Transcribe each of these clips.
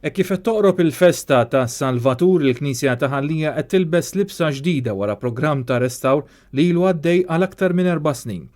Hekk kif qed toqrob il-festa tas-Salvatur, il-Knisja ta' Ħal Lija qed tilbes libsa ġdida wara programm ta' restawr li ilu għaddej għal aktar minn 4 snin.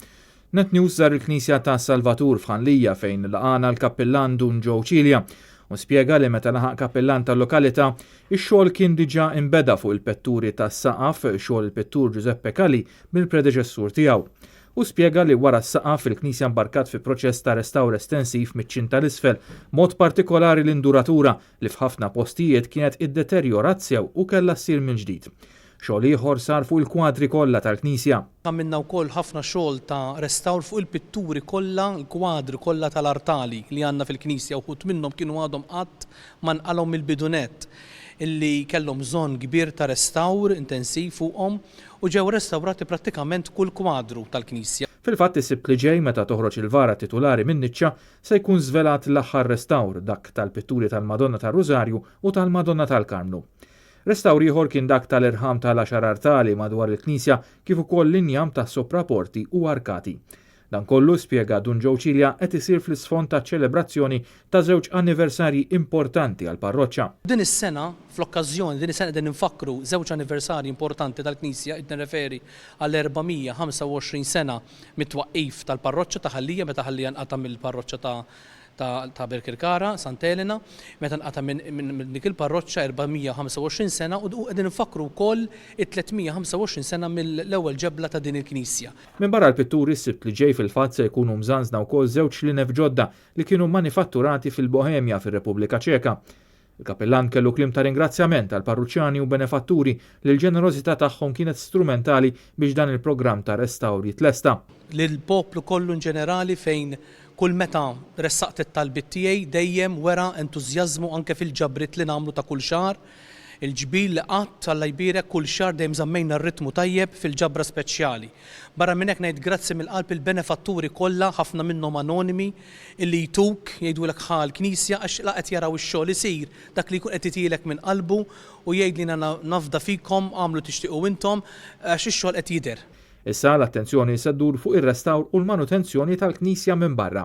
Net News żar il-Knisja tas-Salvatur f'Ħal Lija fejn laqana l-kappillan Dun Joe Cilia u spjega li meta laħaq kappillan tal-lokalità, ix-xogħol kien diġà imbeda fuq il-petturi tas-saqaf, xogħol il-pittur Giuseppe Cali mill-predeċessur tiegħu. U spjega li wara s-saqaf il-Knisja mbarkat fi proċess ta' restawr estensiv miċ-ċinta 'l isfel, mod partikolari l-induratura li f'ħafna postijiet kienet iddeterjorat sew u kellha ssir mill-ġdid. Xogħol ieħor sar fuq il-kwadri kollha tal-Knisja. Għamilna wkoll ħafna xogħol ta' restawr fuq il-pitturi kollha, il-kwadri kollha tal-artali li għandna fil-Knisja, uħud minnhom kienu għadhom qatt ma nqalgħu mill-bidu nett, illi kellhom bżonn kbir ta' restawr intensiv fuqhom u ġew restawrati prattikament kull kwadru tal-Knisja. Fil-fatt, is-Sibt li ġej, meta toħroġ il-vara titulari min-niċċa, se jkun żvelat l-aħħar restawr, dak tal-pitturi tal-Madonna tar-Rużarju u tal-Madonna tal-Karmnu. Restawr ieħor kien dak tal-irħam tal-10 artali madwar il-Knisja kif ukoll l-injam ta' sopraporti u arkati. Dan kollu, spjega Dun Joe Cilia, qed isir fl-isfond ta' ċelebrazzjoni ta' żewġ anniversarji importanti għall-parroċċa. Din is-sena, fl-okkażjoni, din is-sena qegħdin infakkru żewġ anniversarji importanti tal-Knisja, qed nirreferi għal 425 sena mit-twaqqif tal-parroċċa ta' Ħal Lija, meta Ħal Lija nqata' mill-parroċċa ta' Birkirkara, Sant'Elena, meta nqata' minn dik il-parroċċa 425 sena, u qegħdin infakkru wkoll it-325 sena mill-ewwel ġebla ta' din il-Knisja. Minn barra l-pitturi, s-Sibt li ġej fil-fatt se jkunu mżanżna wkoll żewġ linef ġodda li kienu manifatturati fil-Bohemja fir-Repubblika Ċeka. Il-kapellan kellu kliem ta' ringrazzjament għal parruċjani u benefatturi li l-ġenerożità tagħhom kienet strumentali biex dan il-programm ta' restawr jitlesta. Lill-poplu kollu in ġenerali, fejn kull meta ressaqt it-talbiet tiegħi dejjem wera entużjażmu anke fil-ġabriet li nagħmlu ta' kull xahar. Il-ġbir li qatt, Alla jbierek, kull xahar dejjem żammejna r-ritmu tajjeb fil-ġabra speċjali. Barra minn hekk ngħid grazzi mill-qalb il-benefatturi kollha, ħafna minnhom anonimi, illi jtuk, jgħidulek ħa l-Knisja, għax la qed jaraw ix-xogħol isir, dak li jkun qed itilek minn qalbu u jgħid li nafda fikom, agħmlu tixtiequ intom, għax ix-xogħol qed jidher. Issa l-attenzjoni se ddur fuq ir-restawr u l-manutenzjoni tal-Knisja minn barra.